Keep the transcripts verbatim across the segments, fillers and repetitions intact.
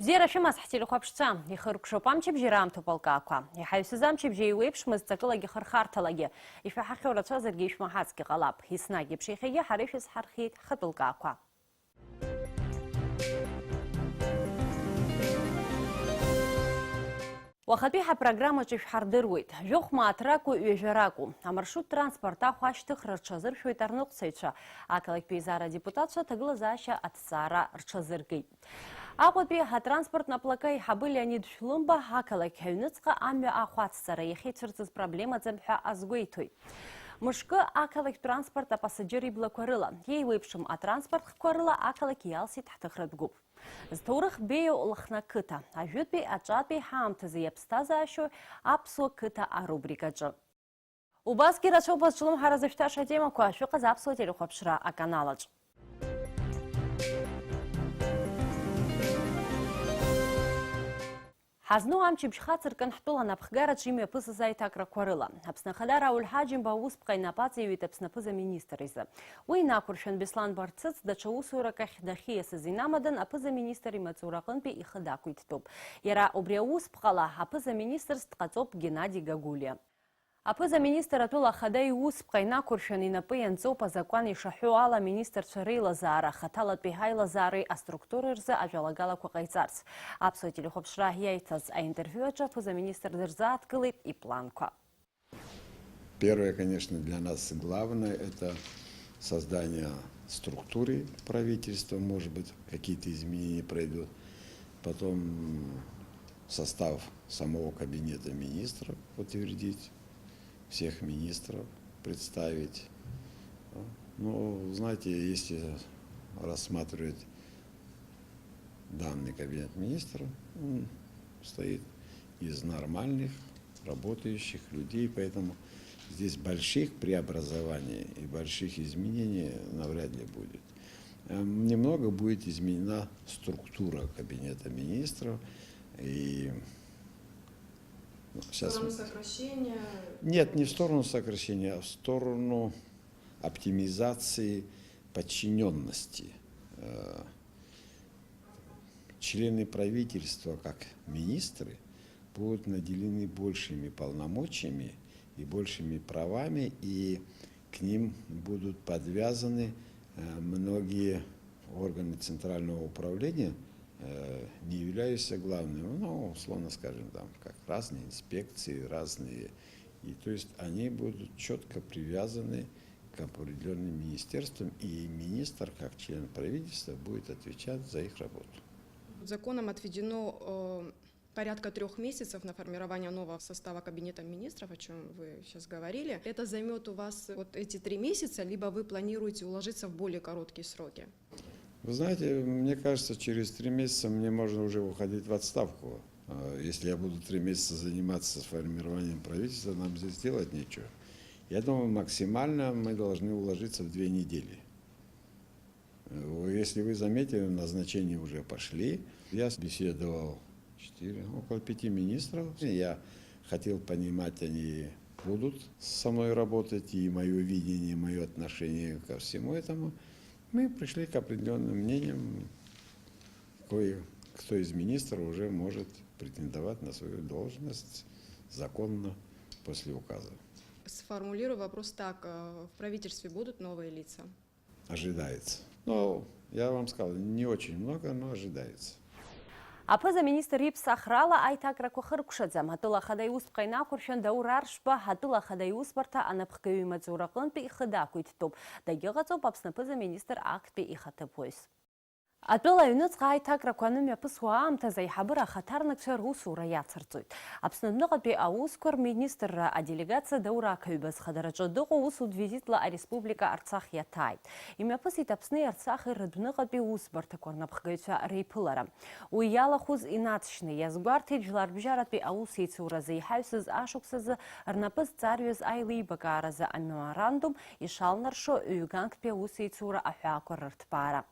Бзиара шәымаз, ҳтелехәаԥшцәа, ихыркәшоуп амчыбжьи раамҭоуп алкаақәа. Иҳаҩсыз амчыбжьи еиуеиԥшмызт ҵакылагьы хырхарҭалагьы. Ишәаҳахьоу рацәазаргьы ишәмаҳацгьы ҟалап. Еснагь еиԥш иахьагьы ҳара ишәызҳархиеит ҳхатәы лкаақәа. Уахатәи ҳапрограммаҿы ишәҳардыруеит. Жәохә мааҭ ракәу, ҩажәа ракәу, амаршрут транспорт ахә ашьҭыхра рҽазыршәоит арныҟәцаҩцәа. Ақалақьтә еизара адепутатцәа аҭагылазаашьа аҭҵаара рҽазыркит. Аҟәатәи атранспорт наплакы аиҳабы Леонид Шәлымба ақалақь аҩныҵҟа амҩа ахә ацҵара иахьеицәырҵыз проблемаӡам ҳәа азгәеиҭоит. Мышкы ақалақьтә транспорт апасаџьыр иблақәа рыла, иеиуеиԥшым атранспорт хкқәа рыла ақалақь иалсит ҳҭыхратә гәыԥ. Зҭоурых беиоу Лыхны ақыҭа, ажәытәи аҿатәи ҳаамҭазы иаԥсҭазаашьоу аԥсуа қыҭа арубрикаҿы. Убасгьы рацәоуп азҿлымҳара зышәҭаша атемақәа шәыҟаз аԥсуа телехәаԥшра аканалаҿ. Ҳазну амчыбжь хацыркын ҳтәыла анапхгараҿы имҩаԥысыз аиҭакрақәа рыла. Аԥсны Ахада Рауль Ҳаџьымба аусԥҟа инапы аҵаиҩит Аԥсны аԥыза-министр изы. Уи инақәыршәан Беслан Барцыц даҽа усурак ахь дахьиасыз инамадан аԥыза-министр имаҵура аҟынтәи ихы дақәиҭтәуп. Иара убри аусԥҟала аԥыза-министрс дҟаҵоуп Геннади Гагулиа. Аԥыза-министр атәыла ахада иусԥҟа инақәыршәаны инапы ианҵоуп азакәан ишаҳәо ала аминистрцәа реилазаара, ахаҭалатәи аилазаареи аструктуреи рзы ажәалагалақәа ҟаиҵарц. Аԥсуа телехәаԥшра иаиҭаз аинтервиу аҿы аԥыза-министр дырзааҭгылеит ипланқәа. Первое, конечно, для нас главное, это создание структуры правительства, может быть, какие-то изменения пройдут. Потом состав самого кабинета министров утвердить, всех министров представить. Ну, знаете, если рассматривать данный кабинет министров, он состоит из нормальных, работающих людей, поэтому здесь больших преобразований и больших изменений навряд ли будет. Эм, немного будет изменена структура кабинета министров. И, ну, в сейчас сторону сокращения? Нет, не в сторону сокращения, а в сторону оптимизации подчиненности. Э, члены правительства, как министры, будут наделены большими полномочиями и большими правами, и к ним будут подвязаны, э, многие органы центрального управления, э, не являющиеся главными, ну, условно скажем, там, как разные инспекции, разные, и, то есть они будут четко привязаны к определённым министерствам, и министр, как член правительства, будет отвечать за их работу. Законом отведено, э, порядка трёх месяцев на формирование нового состава кабинета министров, о чём вы сейчас говорили. Это займёт у вас вот эти три месяца, либо вы планируете уложиться в более короткие сроки? Вы знаете, мне кажется, через три месяца мне можно уже выходить в отставку. Э, если я буду три месяца заниматься формированием правительства, нам здесь делать нечего. Я думаю, максимально мы должны уложиться в две недели. Э, если вы заметили, назначения уже пошли. Я беседовал четыре, около пяти министров. Я хотел понимать, они будут со мной работать, и моё видение, моё отношение ко всему этому. Мы пришли к определённым мнениям, кое-кто из министров уже может претендовать на свою должность законно после указа. Сформулирую вопрос так. Э, в правительстве будут новые лица? Ожидается. Ну, я вам сказал, не очень много, но ожидается. Аԥыза-министр иԥсахрала аиҭакрақәа хыркәшаӡам. Атәыла ахада иусԥҟа инақәыршәан Даур Аршба атәыла ахада иусбарҭа анапхгаҩы имаҵура аҟынтәи ихы дақәиҭтәуп. Дагьыҟаҵоуп Аԥсны аԥыза-министр актәи ихаҭыԥуаҩс. Атәыла аҩныҵҟа аиҭакрақәа анымҩаԥысуа аамҭазы аиҳабыра ахаҭарнакцәа русура иацырҵоит. Аԥсны адәныҟатәи аусқәа рминистрра аделегациа Даур Ақаҩба зхадараҿы дыҟоу усутә визитла ареспублика Арцах иаҭааит. Имҩаԥысит Аԥсни Арцахи рыдәныҟатәи усбарҭақәа рнапхгаҩцәа реиԥылара. Уи иалахәыз инаҵшьны иазгәарҭеит жәларбжьаратәи аусеицуразы иҳаҩсыз ашықәсазы рнапы зҵарҩыз аилибакааразы амеморандум ишалнаршо ҩганктәи аусеицура аҳәаақәа рырҭбаара.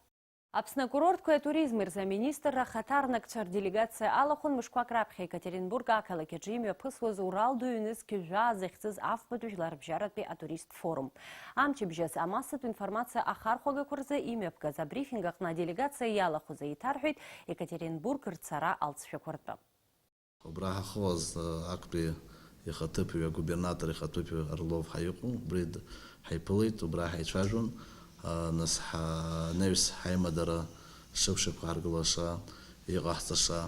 Аԥсны акурортқәеи атуризми рзы аминистрра ахаҭарнакцәа рделегациа алахәын мышқәак раԥхьа Екатеринбург ақалақь аҿы имҩаԥысуаз Урал ду ҩнызқь жәаа захьӡыз афбатәи жәларбжьаратәи атуристтә форум. Амчыбжьаз амассатә информациа ахархәагақәа рзы имҩаԥгаз абрифинг аҟны аделегациа иалахәыз еиҭарҳәеит Екатеринбург рцара алҵшәақәа ртәы. Убра ҳахылаз, актәи ихаҭыԥҩы, агубернатор ихаҭыԥҩы Орлов ҳаиҟәын, убри д-, ҳаиԥылеит, убра ҳаицәажәон. Нас ҳа-, анаҩс ҳаимадара шықәсқәа ҳаргылаша, иҟаҳҵаша,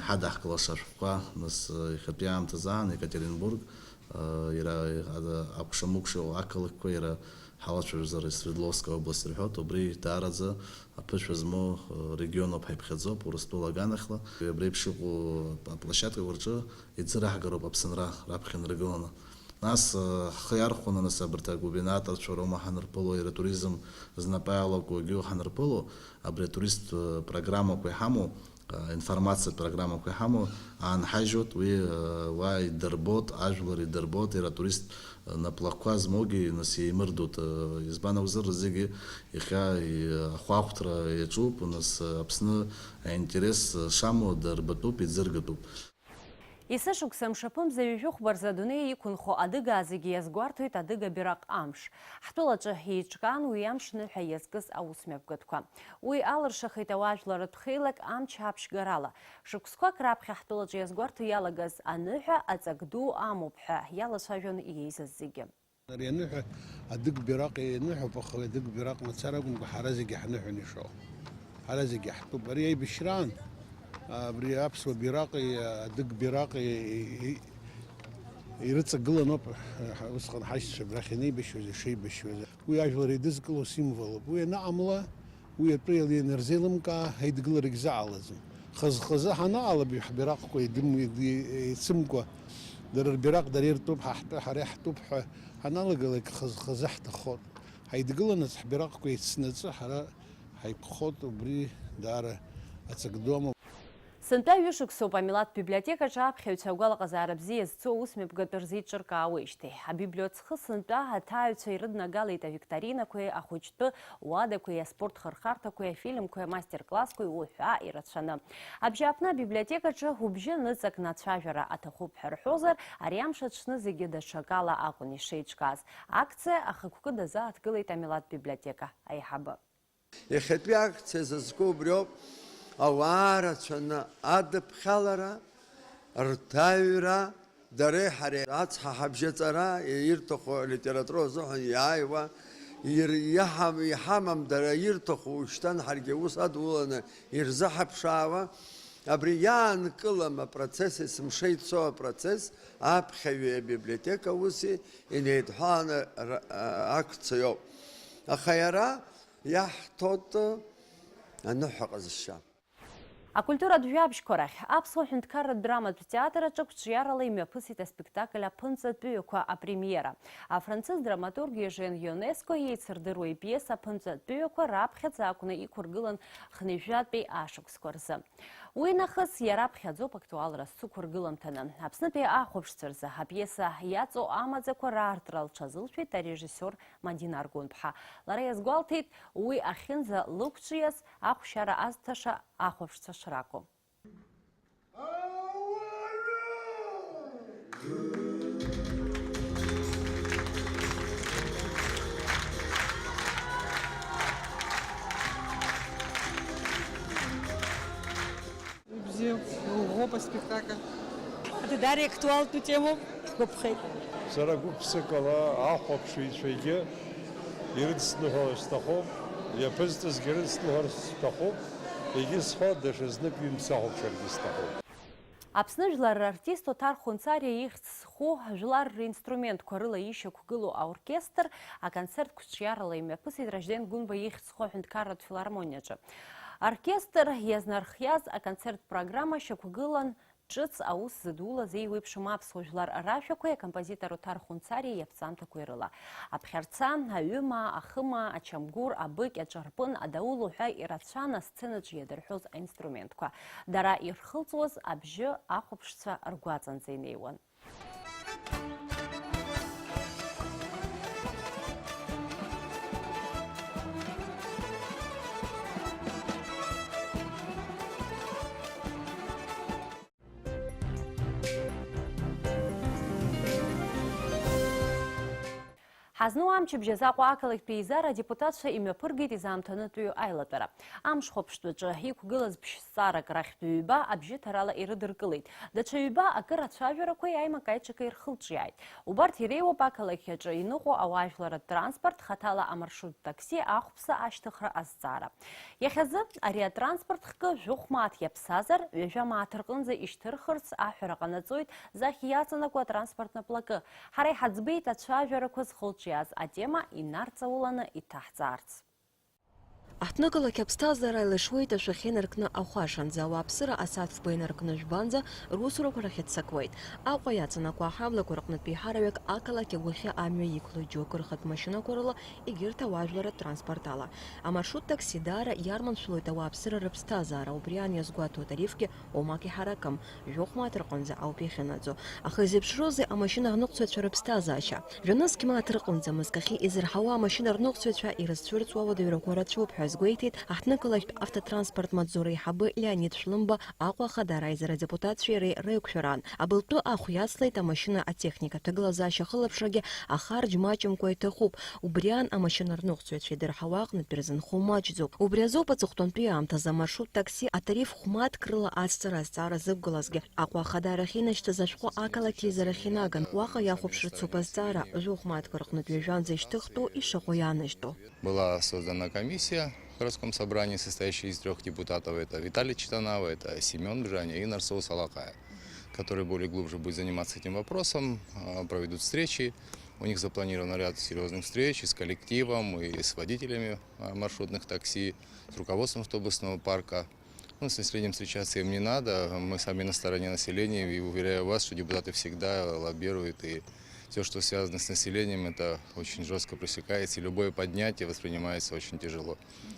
ҳадаҳкылаша ашәҟәқәа, нас, иахьатәи аамҭазы аан Екатеринбург, иара, акәша-мыкәша иҟоу ақалақьқәа иара ҳалацәажәозар, Свердловская область рҳәоит, убри даараӡа аԥышәа змоу, э, регионуп ҳаиԥхьаӡоуп, Урыстәыла аганахьла. Абри еиԥш иҟоу аплощадкақәа рҿы иӡыраҳгароуп Аԥсынра раԥхьа инаргыланы. Нас, э, ҳхы иархәаны, нас, абарҭ агубернаторцәа роума ҳанырԥыло, иара атуризм знапы иалакуагьы ҳанырԥыло, абри атурист, э, программақәа иҳамоу, информациатә программақәа иҳамоу аанҳажьуеит, уи, уа идырбоит, ажәлар идырбоит, иара атурист наплакқәа змоугьы, нас, еимырдоит. Избан акәзар, зегьы иахьа ахәаахәҭра иаҿуп, нас, Аԥсны аинтерес шамоу дырбатәуп, иӡыргатәуп. Есышықәса мшаԥымза ҩажәи хәба рзы адунеи иқәынхо адыгаа зегьы иазгәарҭоит адыга бираҟ амш. Ҳтәылаҿы еиҿкаан уи амш ныҳәа иазкыз аусмҩаԥгатәқәа. Уи алыршахеит ауаажәларратә хеилак амч аԥшьгарала. Шықәсқәак раԥхьа ҳтәылаҿы иазгәарҭо иалагаз аныҳәа аҵак ду амоуп ҳәа иалацәажәон иеизаз зегьы. Ари аныҳәа адыгбираҟ иныҳәоуп, аха уи адыгбираҟ мацара акәымкәа, ҳара зегьы ҳныҳәаны ишоу. Ҳара зегьы ҳтәуп. Ари аибашьраан, абри аԥсуа бираҟи адыгбираҟи и-, и-, ирыҵагыланоуп, ҳа-, усҟан ҳашьцәа абрахь инеибашьуаз, ишеибашьуаз. Уи ажәлар еидызкыло символуп. Уи анаҟамла, уи атәы ианырзеилымкаа, аидгыларагь заҟалаӡом. Хаз-хазы ҳанаҟалап, ҳбираҟқәа идым-, иди-, еицымкәа, дара рбираҟ дара иртәуп, ҳа ҳтәы ҳара иаҳтәуп ҳәа ҳаналагалак, хаз-хазы ҳҭахоит. Ҳаидгыланаҵ ҳбираҟқәа еицнаҵы ҳара ҳаиқәхоит, убри даара аҵак ду амоуп. Сынтәа ҩышықәсоуп амилаҭтә библиотекаҿы аԥхьаҩцәа агәалаҟазаара бзиа зцу аусмҩаԥгатә рзеиҿыркаауеижьҭеи. Абиблиоцхы сынтәа аҭааҩцәа ирыднагалеит авикторинақәеи, ахәыҷтәы уадақәеи, аспорт хырхарҭақәеи, афильмқәеи, амастер-классқәеи уҳәа ирацәаны. Абжьааԥны абиблиотекаҿы убжьы ныҵакны ацәажәара аҭахуп ҳәа рҳәозар, ари амш аҽны зегьы даҽакала акәын ишеиҿкааз. Акциа ахықәкы дазааҭгылеит амилаҭтә библиотека аиҳабы. Иахьатәи акциа зызку убриоуп, ауаа рацәаны адыԥхьалара, рҭаҩра, дареи ҳареи ацҳа ҳабжьаҵара, ирҭаху алитература азыҳәан иааиуа, ир-, иаҳам-, иҳамам дара ирҭаху, ушьҭан ҳаргьы аус адуланы ирзыҳаԥшаауа, абри иаанкылам апроцесс, есымша ицо апроцесс, аԥхьаҩи абиблиотека уси инеидҳәаланы р-, а-, акциоуп. Аха иара иаҳҭоит аныҳәа ҟазшьа. Акультуратә жәабжьқәа рахь Аԥсуа ҳәынҭқарратә драматә театр аҿы қәҿиарала имҩаԥысит аспектакль Аԥынҵатәыҩақәа апремиера. Афранцыз драматург Ежен Ионеско иеицырдыруа ипиеса Аԥынҵатәыҩақәа раԥхьаӡа акәны иқәыргылан хынҩажәатәи ашықәсқәа рзы. Уи нахыс иара аԥхьаӡоуп актуалра зцу қәыргыламҭаны. Аԥснытәи ахәаԥшцәа рзы апиеса иаҵоу амаӡақәа раартра лҽазылшәеит арежиссиор Мадина Аргәынԥҳа. Лара иазгәалҭеит, уи ахьынӡа лықәҿиаз ахәшьара азҭаша ахәаԥшцәа шракәу. Ибзиоуп, иӷәӷәоуп аспектакль. Дара актуалтәу темоуп, ҳгәаԥхеит. Сара гәык-ԥсыкала ахәаԥшыҩцәагьы ирыдсныҳәалар сҭахуп, иаԥызҵазгьы ирыдсныҳәар сҭахуп, егьысҳәо даҽазнык ҩымсахәаԥшыргьы сҭахуп. Аԥсны жәлар рартист Оҭар Хәынҵариа ихьӡ зху жәлар ринструментқәа рыла ишьақәгылоу аоркестр аконцерт қәҿиарала имҩаԥысит Ражден Гәынба ихьӡ зху аҳәынҭқарратә филармониаҿы. Аоркестр иазнархиаз аконцерттә программа шьақәгылан ҿыц аус зыдулаз еиуеиԥшым аԥсуа жәлар ражәақәеи акомпозитор Оҭар Хәынҵариа иаԥҵамҭақәеи рыла. Аԥхьарца, аҩымаа, ахымаа, ачамгәыр, абыкь, аҿарпын, адаул уҳәа ирацәан асценаҿ иадырҳәоз аинструментқәа. Дара ирхылҵуаз абжьы ахәаԥшцәа ргәаҵанӡа инеиуан. Ҳазну амчыбжь азы Аҟәа ақалақьтәи еизара адепутатцәа имҩаԥыргеит изаамҭанытәиу аилатәара. Амш хәаԥштәаҿы иқәгылаз ԥшь-зҵаарак рахьтә ҩба абжьыҭарала ирыдыркылеит. Даҽа ҩба акыр ацәажәарақәеи аимак-аиҿакеи рхылҿиааит. Убарҭ иреиуоуп ақалақь аҿы иныҟәо ауаажәларратә транспорт, хаҭала амаршрут такси, ахәԥса ашьҭыхра азҵаара. Иахьазы ари атранспорт хкы жәохә мааҭ иаԥсазар, ҩажәа мааҭ рҟынӡа ишьҭырхырц аҳәара ҟанаҵоит захь иаҵанакуа атранспорт наплакы. Ҳара иҳаӡбеит ацәажәарақәа зхылҿиааз атема инарҵауланы иҭаҳҵаарц. Аҳҭнықалақь аԥсҭазаара еилашуеит ашәахьы инаркны ахәашанӡа, ауааԥсыра асааҭ фба инаркны жәбанӡа русурақәа рахь иццакуеит. Аҟәа иаҵанакуа аҳаблақәа рҟнытә еиҳараҩык ақалақь агәахьы амҩа иқәлоит џьоукы рхатә машьынақәа рыла, егьырҭ ауаажәларратә транспорт ала. Амаршрут такси даара иарманшәалоит ауааԥсыра рыԥсҭазаара, убри аан иазгәаҭоу атарифгьы уамак иҳаракым, жәохә мааҭ рҟынӡа ауп иахьынаӡо. Аха изеиԥшроузеи амашьына рныҟәцаҩцәа рыԥсҭазаашьа? Жәа-нызқь мааҭ рҟынӡа мызкахьы изырҳауа амашьына рныҟәцаҩцәа ирызцәырҵуа ауадаҩрақәа рацәоуп ҳәа азгәеиҭеит аҳҭнықалақьтә автотранспорт маҵзура аиҳабы Леонид Шәлымба, Аҟәа Ахада аизара адепутатцәеи иареи реиқәшәараан. Абылтәы ахә иацлеит амашьына атехника аҭагылазаашьа ахылаԥшрагьы ахарџь маҷымкәа иҭахуп. Убри аан амашьына рныҟәцаҩцәа идырҳауа аҟнытә ирзынхо маҷӡоуп. Убри азоуп аҵыхәтәантәи аамҭазы амаршрут такси атариф хә-мааҭк рыла ацҵара азҵаара зықәгылазгьы. Аҟәа Ахада арахь инашьҭыз ашәҟәы ақалақь еизарахь инаган, уаҟа иахәаԥшырц ауп азҵаара, жәохә мааҭк рҟнытә ҩажәанӡа ишьҭыхтәу ишыҟоу иаанажьтәу. Была создана комиссия в городском собрании, состоящая из трёх депутатов. Это Виталий Читанава, это Семён Бжаня и Нарсоу Салакая, которые более глубже будут заниматься этим вопросом, а, проведут встречи. У них запланирован ряд серьёзных встреч и с коллективом, и с водителями, а, маршрутных такси, с руководством автобусного парка. Ну, с населением встречаться им не надо. Мы сами на стороне населения, и уверяю вас, что депутаты всегда лоббируют, и всё, что связано с населением, это очень жёстко пресекается, и любое поднятие воспринимается очень тяжело.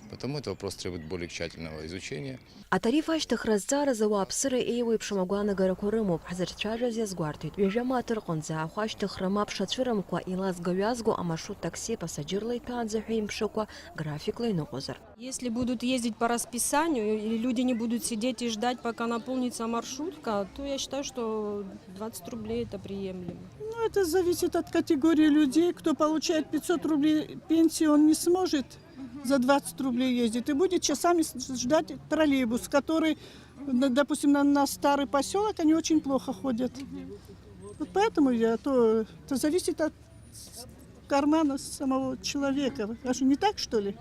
Потому этот вопрос требует более тщательного изучения. Атариф ашьҭыхра азҵааразы ауааԥсыра еиуеиԥшым агәаанагарақәа рымоуп, ҳзырцәажәаз иазгәарҭеит. Ҩажәа мааҭ рҟынӡа ахәашьҭыхра мап шацәырымкуа, илазго-ҩазго амаршрут такси апассаџьырла иҭәаанӡа ҳәа имԥшыкәа, графикла иныҟәозар. Если будут ездить по расписанию, и люди не будут сидеть и ждать, пока наполнится маршрутка, то я считаю, что двадцать рублей это приемлемо. Ну, это зависит от категории людей. Кто получает пятьсот рублей пенсии, он не сможет за двадцать рублей ездить. И будет часами с-, ждать троллейбус, который, на-, допустим, на, на Старый посёлок, они очень плохо ходят. Вот поэтому я то, это зависит от кармана самого человека. А что, не так, что ли?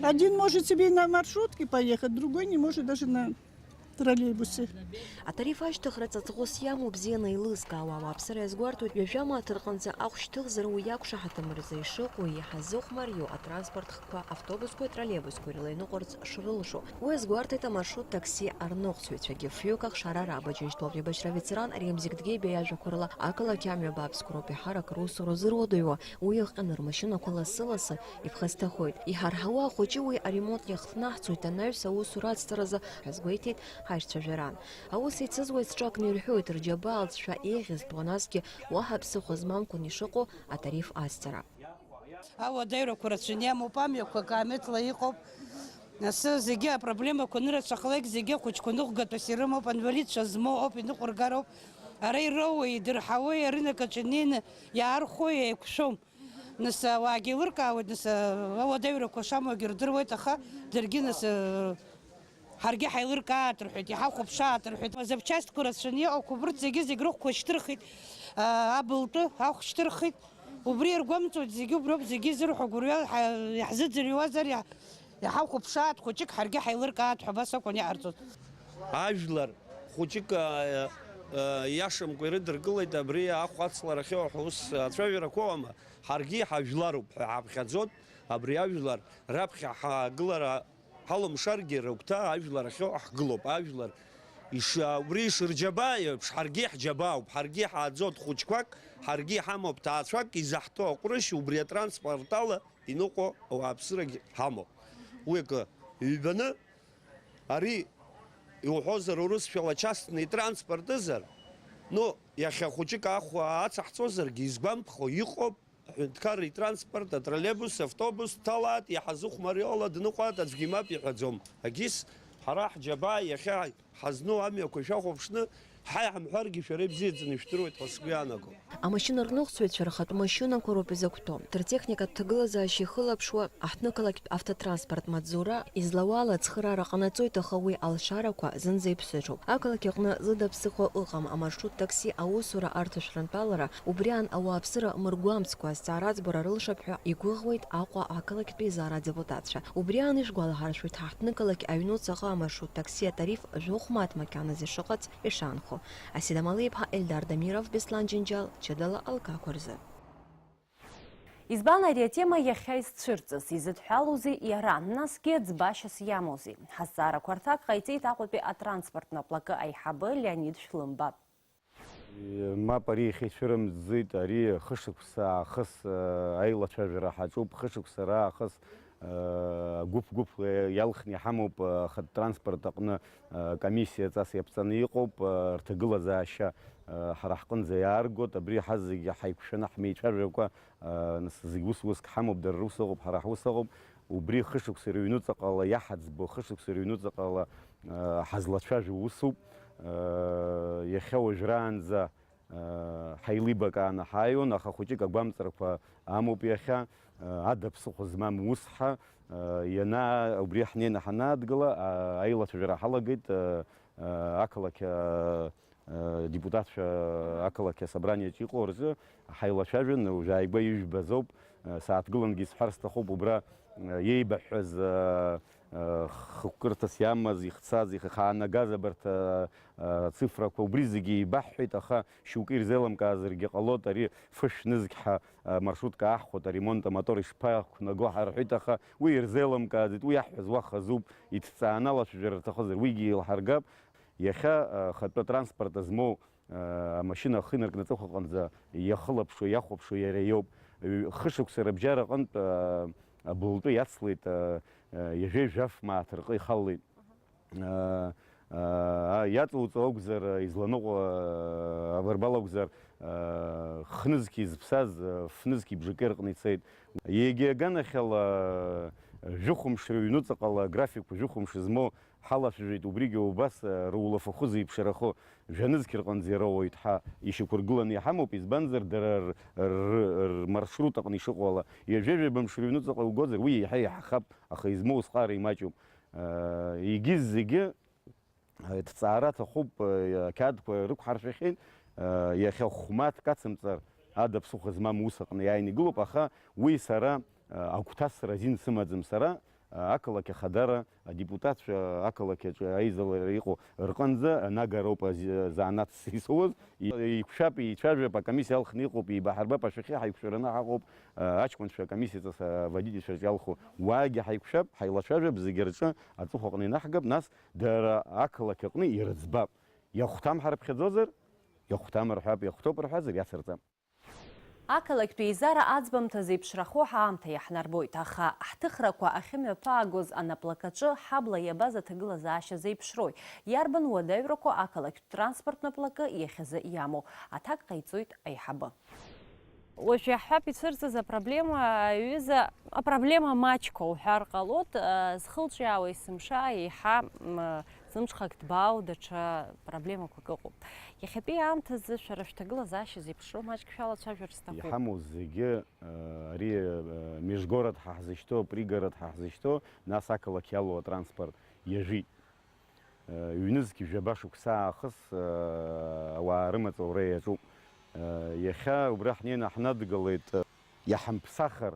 Один может себе и на маршрутке поехать, другой не может даже на троллейбусе. Атариф ашьҭыхра ҵаҵӷәыс иамоу бзианы еилызкаауа ауааԥсыра иазгәарҭоит, ҩажәа мааҭ рҟынӡа ахә шьҭыхзар уи иақәшаҳаҭым рзы ишыҟоу, иҳазыхәмариоу атранспорт хкқәа, автобусқәеи троллейбусқәеи рыла иныҟәарц шрылшо. Уи азгәарҭеит амаршрут такси арныҟәцаҩцәагьы. Фҩык ахшара рабаџьыншьтәылатәи абаҩцәа ветеран Ремзик Дгебиа иажәақәа рыла, ақалақь амҩа бааԥсқәа роуп иҳараку русура зыруадаҩуа, уи иҟны рмашьынақәа лассы-ласы иԥхасҭахоит. Иҳарҳауа ахәыҷы уи аремонт иахҭнаҳҵоит анаҩс аусура ацҵаразы ҳәа азгәеиҭеит ҳаишьцәажәараан. Аус еицызуа зҿакны ирҳәоит, рџьабаа алҵшәа еиӷьызтәуа, насгьы уаҳа ԥсыхәа змамкәан ишыҟоу атариф азҵара. Ауадаҩрақәа рацәаны иамоуп, амҩақәа каамеҭла иҟоуп. Асы зегьы апроблемақәа анырацәахалак, зегьы ахәыҷқәа ныҟәгатәыс ирымоуп, анвалидцәа змоу ауп, иныҟәыргароуп. Ара ироуеи, идырҳауеи, арынак аҿы инеины иаархәои, еиқәшәом. Нас ауаагьы еилыркаауеит, нас ауадаҩрақәа шамоугьы рдыруеит, аха даргьы нас, ҳаргьы ҳаилыркаат рҳәеит, иҳахәаԥшаат рҳәеит. Азапчастьқәа рацәаны иҟақәоуп, урҭ зегьы-зегь рыхәқәа шьҭырхит, абылтәы ахә шьҭырхит. Убри иаргәамҵуеит зегьы, уброуп зегьы изырҳәо, гәырҩа ҳа-, иаҳзыӡырҩуазар, иаҳ-, иҳахәаԥшаат хәыҷык, ҳаргьы ҳаилыркаат ҳәа абас акәын иҟарҵоз. Ажәлар хәыҷык, а, а, иашамкәа ирыдыркылеит абри ахә ацларахьоу ҳәа ус ацәажәарақәа ыҟоума? Ҳаргьы ҳажәларуп ҳәа ҳаԥхьаӡоит, абри ажәлар раԥхьа ҳаагылара ҳалымшаргьы, рыгәҭа ажәлар ахьоу ҳгылоуп, ажәлар иш-, убри ишырџьабаа еиԥш, ҳаргьы ҳџьабаауп, ҳаргьы ҳааӡоит хәыҷқәак, ҳаргьы иҳамоуп ҭаацәак, изаҳҭо аҟәрышь убри атранспорт ала иныҟәо ауааԥсырагь ҳамоуп. Уи акы ҩбаны, ари иуҳәозар, урысшәала частный транспортызар, ну, иахьа хәыҷык ахә ацаҳҵозаргьы, изгәамԥхо иҟоуп, аҳәынҭқарра итранспорт, атроллеибус, автобус дҭалааит, иҳазыхәмариоу ала дныҟәааит, аӡәгьы мап иҳәаӡом. Агьыс, ҳара ҳџьабаа иахьа ҳазну амҩақәа шәахәаԥшны, Ҳаи, ҳамҳәаргьы шәара ибзиаӡаны ишәдыруеит ҳәа сгәы иаанаго. Амашьынарныҟәцаҩцәа рхатә машьынақәа роуп изықәтәоу. Ртехникатә ҭагылазаашьа ихылаԥшуа, аҳҭнықалақьтә автотранспорт маҵзура излауала ацхыраара ҟанаҵоит, аха уи алшарақәа зынӡа иԥсыҽуп. Ақалақь аҟны зыда ԥсыхәа ыҟам, амаршрут такси аусура арҭашәарантә алара убриаан ауааԥсыра мыргәамҵкәа азҵаара аӡбара рылшап ҳәа игәыӷуеит Аҟәа ақалақьтәи зара адепутатцәа. Убриаан ишәгәалаҳаршәоит ҳаҳҭнықалақь аҩнуҵаҟа амаршрут такси атариф жәохә мааҭ макьаназы ишыҟац ишаанхо. Асида Малиԥҳа, Ельдар Дамиров, Беслан Џьынџьал, ҷыдала алкақәа рзы. Избан ари атема иахьа изцәырҵыз? Изыдҳәалоузеи иара? Насгьы ӡбашьас иамоузеи? Ҳазҵаарақәа рҭак ҟаиҵеит Аҟәатәи атранспорттә наплакы аиҳабы Леонид Шәлымба. Мап, ари иахьа ицәырымҵӡеит, ари хышықәса аахыс аилацәажәара ҳаҿуп, хышықәса раахыс гәыԥ-гәыԥла иалхны иҳамоуп, ахатә транспорт аҟны комиссиаҵас иаԥҵаны иҟоуп, рҭагылазаашьа ҳара ҳҟынӡа иааргоит, абри ҳазегьы ҳаиқәшәаны ҳмеицәажәакәа, нас зегь ус-уск ҳамоуп, дара рус ыҟоуп, ҳара ҳус ыҟоуп, убри хышықәса рыҩнуҵаҟала иаҳаӡбо, хышықәса рыҩнуҵаҟала ҳазлацәажәо усуп, иахьа уажәраанӡа ҳаилибакааны ҳааиуан, аха хәыҷык агәамҵрақәа амоуп иахьа, ада ԥсыхәа змам ус ҳа, иана убри ҳнеины ҳанаадгыла, аилацәажәара ҳалагеит ақалақь адепутатцәа ақалақь асобраниаҿ иҟоу рзы ҳаилацәажәан, уажә ааигәа ижәбаз ауп, сааҭгылангьы исҳәар сҭахуп, убра иеибаҳҳәаз хықәкырҭас иамаз, ихцаз, ихаанагаз абарҭ ацифрақәа, убри зегьы еибаҳҳәеит, аха шьоукы ирзеилымкаазаргьы ҟалоит, ари фышә нызқь ҳәа маршрутка аҳхәоит, аремонт амотор ишԥақәнаго ҳарҳәеит, аха уи ирзеилымкааӡеит, уи иаҳҳәаз уахазуп, иҭҵааны алацәажәара рҭахызар, уигьы еилҳаргап. Иахьа ахатәы транспорт змоу амашьына ахы инаркны аҵыхәаҟынӡа иахылаԥшуа, иахәаԥшуа иара иоуп. Хышықәса рыбжьара аҟынтә абылтәы иацлеит ҩажәеи жәаф мааҭ рҟы ихалеит. Иаҵоуҵо акәзар, изланыҟәо абарбал акәзар, хнызқь изԥсаз фнызқь бжаки рҟны ицеит. Егьи аганахьала жәохәымш рыҩнуҵаҟала аграфикқәа жәохәымш змоу ҳалацәажәеит, убригьы убас рулафахәы зеиԥшрахо жәанызқь рҟынӡа ироуеит ҳәа ишьақәыргыланы иҳамоуп, избанзар, дара рмаршрут аҟны ишыҟоу ала, ҩажәа-ҩажәа мш рыҩнуҵаҟа угозар, уи еиҳа иаҳахап, аха измоу усҟара имаҷуп. Егьи зегьы ҭҵаара аҭахуп, ақьаадқәа рықәҳаршәахьеит, иахьа хә-мааҭк ацымҵар, ада ԥсыхәа змам ус аҟны иааины игылоуп, аха уи сара агәҭасра азин сымаӡам, сара ақалақь ахадара, адепутатцәа ақалақь аҿы аизалара иҟоу рҟынӡа анагароуп ази-, азанааҭс исоуз. Еиқәшәап, еицәажәап, акомиссиа алхны иҟоуп, еибаҳарбап, ашәахьы ҳаиқәшәараны ҳаҟоуп, аҷкәынцәа акомиссиаҵас аводительцәа рҿы иалху уаагьы ҳаиқәшәап, ҳаилацәажәап, зегьы рҿы аҵыхәаҟны инаҳгап, нас дара ақалақь аҟны ирыӡбап. Иахәҭам ҳарыԥхьаӡозар, иахәҭам рҳәап, иахәҭоуп рҳәазар, иацырҵап. Ақалақьтәи еизара аӡбамҭа зеиԥшрахо ҳаамҭа иаҳнарбоит, аха ҳҭыхрақәа ахьымҩаԥаагоз анаплакаҿы ҳабла иабаз аҭагылазаашьа зеиԥшрои? Иарбан уадаҩрақәоу ақалақьтә транспорттә наплакы иахьазы иамоу? Аҭак ҟаиҵоит аиҳабы. Уажә иаҳҳәап ицәырҵыз апроблема, аҩыза, апроблема маҷқәа уҳәар ҟалоит, зхылҿиаауа есымша еиҳа, м, зымҽхак ҭбаау даҽа проблемақәак ыҟоуп. Иахьатәи аамҭазы шәара шәҭагылазаашьа зеиԥшроу маҷк шәалацәажәар сҭахуп. Иҳамоу зегьы, ари, межгород ҳәа ҳзышьҭоу, пригород ҳәа ҳзышьҭоу, нас ақалақь иалоу атранспорт иажәит. Ҩнызқь жәаба шықәса аахыс ауаа рымаҵ аура иаҿуп. Иахьа убра ҳнеины ҳнадгылеит, иҳамԥсахыр,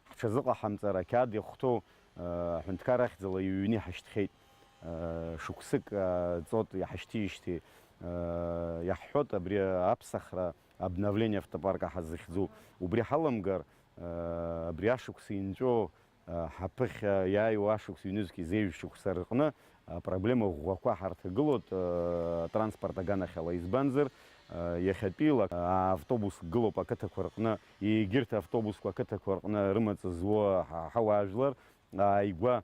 ҳҽазыҟаҳамҵар, ақьаад иахәҭоу аҳәынҭқар ахьӡала иҩны иҳашьҭхьеит. Шықәсык ҵот иҳашьҭижьҭеи иаҳҳәоит, абри аԥсахра, обновление автопарка ҳазыхьӡу, убри ҳаламгар, абри ашықәс инҵәо, ҳаԥыхьа иааиуа ашықәс ҩнызқь зеижә шықәса рҟны апроблема ӷәӷәақәа ҳарҭагылоит, атранспорт аганахьала, избанзар, иахьатәиала автобус гылоуп ақыҭақәа рҟны, егьырҭ автобусқәа ақыҭақәа рҟны рымаҵ зуа ҳауаажәлар ааигәа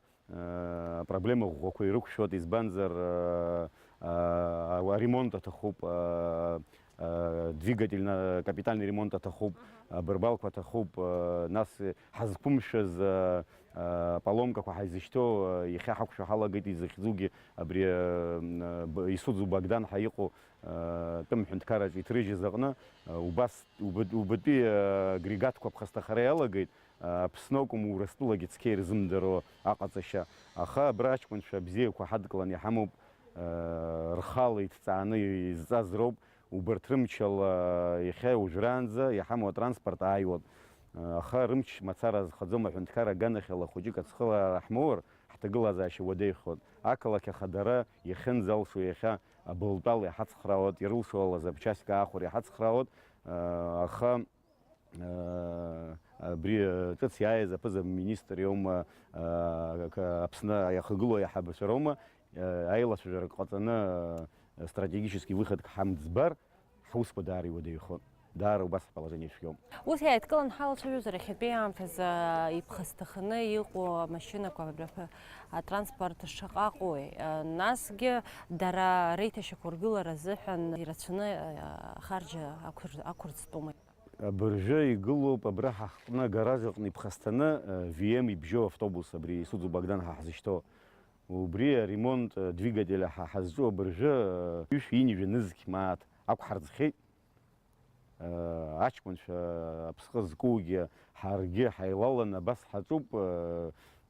апроблема ӷәӷәақәа ирықәшәоит, избанзар, аремонт аҭахуп, двигательна капитальный ремонт аҭахуп, абырбалқәа аҭахуп, нас ҳазқәымшәаз Поломкақәа ҳаизышьҭоу, иахьа ҳақәшәо ҳалагеит, изыхьӡугьы абри, Исудзу Богдан ҳәа иҟоу, тәым ҳәынҭқарраҿы иҭрыжьыз аҟны, убас убатәи агрегатқәа ԥхасҭахара иалагеит, Аԥсны акәым, Урыстәылагьы цқьа ирзымдыруа аҟаҵашьа. Аха абра аҷкәынцәа бзиақәа ҳадкыланы иҳамоуп, рхала иҭҵааны изҵаз роуп, убарҭ рымчала иахьа уажәраанӡа иҳамоу атранспорт ааиуан. Аха рымч мацара азхаӡом, аҳәынҭқар аганахьала хәыҷык ацхыраара ҳмоур, ҳҭагылазаашьа уадаҩхоит. Ақалақь ахадара иахьынӡалшо иахьа абылтәала иҳацхраауеит, ирылшо ала запчастьк аахәара иҳацхраауеит, аха, абри ҿыц иааиз аԥыза-министр иоума, Аԥсны иахагылоу аиҳабацәа роума, аилацәажәарак ҟаҵаны, стратегический выходк ҳамӡбар, ҳусқәа даара иуадаҩхон. Даара убас ҳположение цәгьоуп. Ус иааидкылан ҳалацәажәозар, иахьатәи аамҭазы иԥхасҭаханы иҟоу амашьынақәа, атранспорт шаҟа ыҟоуи? Насгьы дара реиҭашьақәыргылара азыҳәан ирацәаны ахарџь ақәыр-, ақәырӡтәума? Абыржәы игылоуп абра ҳаҟны агараж аҟны иԥхасҭаны, V M ибжьоу автобус, абри Исудзу Богдан ҳәа ҳзышьҭоу. Убри аремонт, двигатель ҳа ҳазҿу абыржәы, ҩышәи ҩынҩажәи нызқь мааҭ ақәҳарӡхьеит. Аҷкәынцәа аԥсҟы зкугьы ҳаргьы ҳаилаланы абас ҳаҿуп,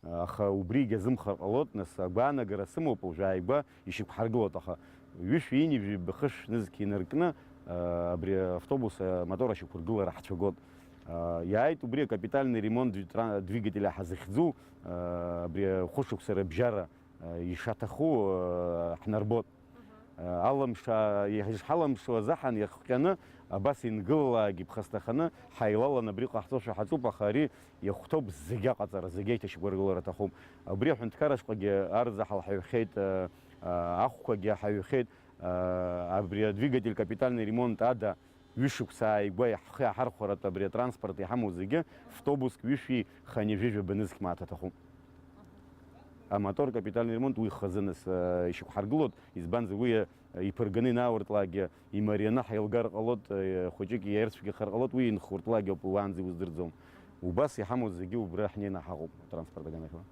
аха убригьы азымхар ҟалоит, нас агәаанагара сымоуп, уажә ааигәа ишьақәҳаргылоит, аха ҩышәи ҩынҩажәи хышә нызқь инаркны, абри автобус амотор ашьақәыргылара ҳцәагоит. Иааит убри акапитальный ремонт, тра-, двигатель ҳазыхьӡу, абри хәышықәса рыбжьара ишаҭаху ҳнарбоит. Аламша, ишҳаламшо азыҳәан иахҟьаны, абас ингылалаагьы ԥхасҭаханы, ҳаилалан абри ҟаҳҵошәа ҳаҿуп, аха ари иахәҭоуп зегь аҟаҵара, зегь аиҭашьақәыргылара аҭахуп. Абри аҳәынҭқар ашҟагьы арзаҳал ҳаҩхьеит, ахәқәагьы ҳаҩхьеит, абри адвигатель капитальный ремонт ада, ҩышықәса ааигәа ҳхы иаҳархәаратәы абри атранспорт иҳамоу зегьы, втобуск ҩышәи хынҩажәи жәаба нызқь мааҭ аҭахуп. Амотор капитальный ремонт уи хазынас, э, ишьақәҳаргылоит, избанзар уи, э, иԥырганы инауртлакгьы, имарианы ҳаилгар ҟалоит, э, хәыҷык иаирцәгьахар ҟалоит, уи инхуртлакгьы ауп, уаанӡа иуздырӡом. Убас иҳамоу зегьы убра ҳнеины ҳаҟоуп, атранспорт аганахьала.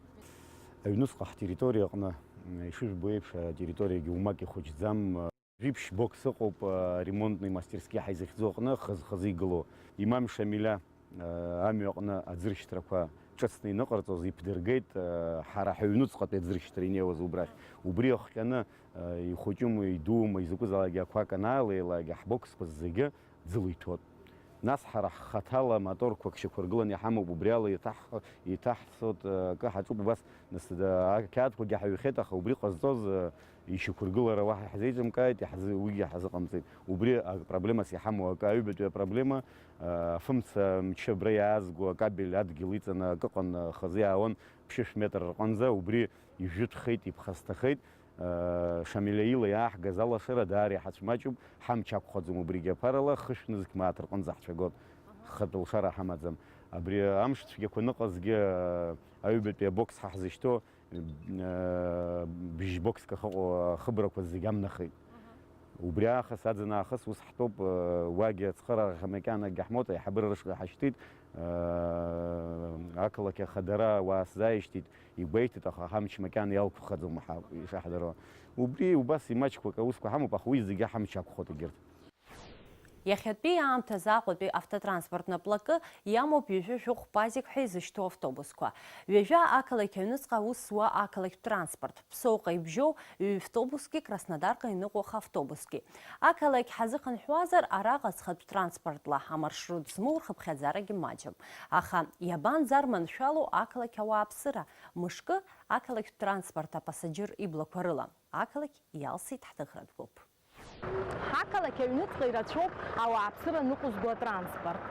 Аҩнуҵҟа ҳтерриториа аҟны, м, ишыжәбо еиԥш, атерриториагьы умак ихәыҷӡам. Жәиԥшь бокс ыҟоуп, а, ремонтный мастерски ҳаизыхьӡо аҟны хаз-хазы игылоу. Имам Шамиля, а, амҩа аҟны аӡыршьҭрақәа ҿыцны иныҟарҵоз иԥдыргеит, а, ҳара ҳаҩнуҵҟатәи аӡыршьҭра инеиуаз убрахь. Убри ахҟьаны, а, ихәыҷума, идуума, изакәызаалакгьы ақәак анаалеилакгьы, ҳбоксқәа зегьы ӡыло иҭәуан. Нас ҳара ҳхаҭала моторқәак шьақәыргыланы иҳамоуп, убри ала иҭаҳ-, иҭаҳҵоит, акы ҳаҿуп убас, нас, да, ақьаадқәагьы ҳаҩхьеит, аха убри ҟазҵоз, ишьақәыргылара уаҳа иаҳзеиҿымкааит, иаҳзы-, уигьы ҳазыҟамҵеит. Убри апроблемас иҳамоу акы, аҩбатәи апроблема, афымца мчы абра иаазго акабель адгьыл иҵаны акы ыҟан, хазы иаауан ԥшьышә метр рҟынӡа, убри ижәытәхеит, иԥхасҭахеит. Шамилиа ила иааҳгаз алашара даара иҳацәмаҷуп, ҳамч ақәхаӡом убригьы аԥарала, хышә нызқь мааҭ рҟынӡа ҳцәагоит, хатә лшара ҳамаӡам. Абри амш цәгьақәа аныҟазгьы, аҩбатәи абокс ҳа ҳзышьҭоу, бжь бокск ахьыҟоу ахыбрақәа зегь амнахит. Убри аахыс, аӡын аахыс ус ҳтәоуп, уагьы ацхыраарахь макьанагьы ҳмоҭа аиҳабыра рышҟа иҳашьҭит, ақалақь ахадара ауаа сзааишьҭит, игәеиҭеит, аха ҳамч макьана иалқәхаӡом ҳа ишаҳдыруа. Убри убас имаҷқәак аусқәа ҳамоуп, аха уи зегьы ҳамч ақәхоит егьырҭ. Иахьатәи аамҭазы Аҟәатәи автотранспорт наплакы иамоуп ҩажәи жәохә пазик ҳәа изышьҭоу автобусқәа. Ҩажәа ақалақь аҩныҵҟа аус зуа ақалақьтә транспорт, Ԥсоуҟа ибжьоу ҩ-автобусгьы, Краснодарҟа иныҟәо х-автобусгьы. Ақалақь ҳазыхынҳәуазар, араҟа зхатә транспортла амаршрут змоу рхыԥхьаӡарагьы маҷым. Аха иабанӡарманшәалоу ақалақь ауааԥсыра? Мышкы ақалақьтә транспорт апасаџьыр иблақәа рыла ақалақь иалсит ҳҭыхратә гәыԥ. Ҳақалақь аҩныҵҟа ирацәоуп ауааԥсыра ныҟәызго атранспорт.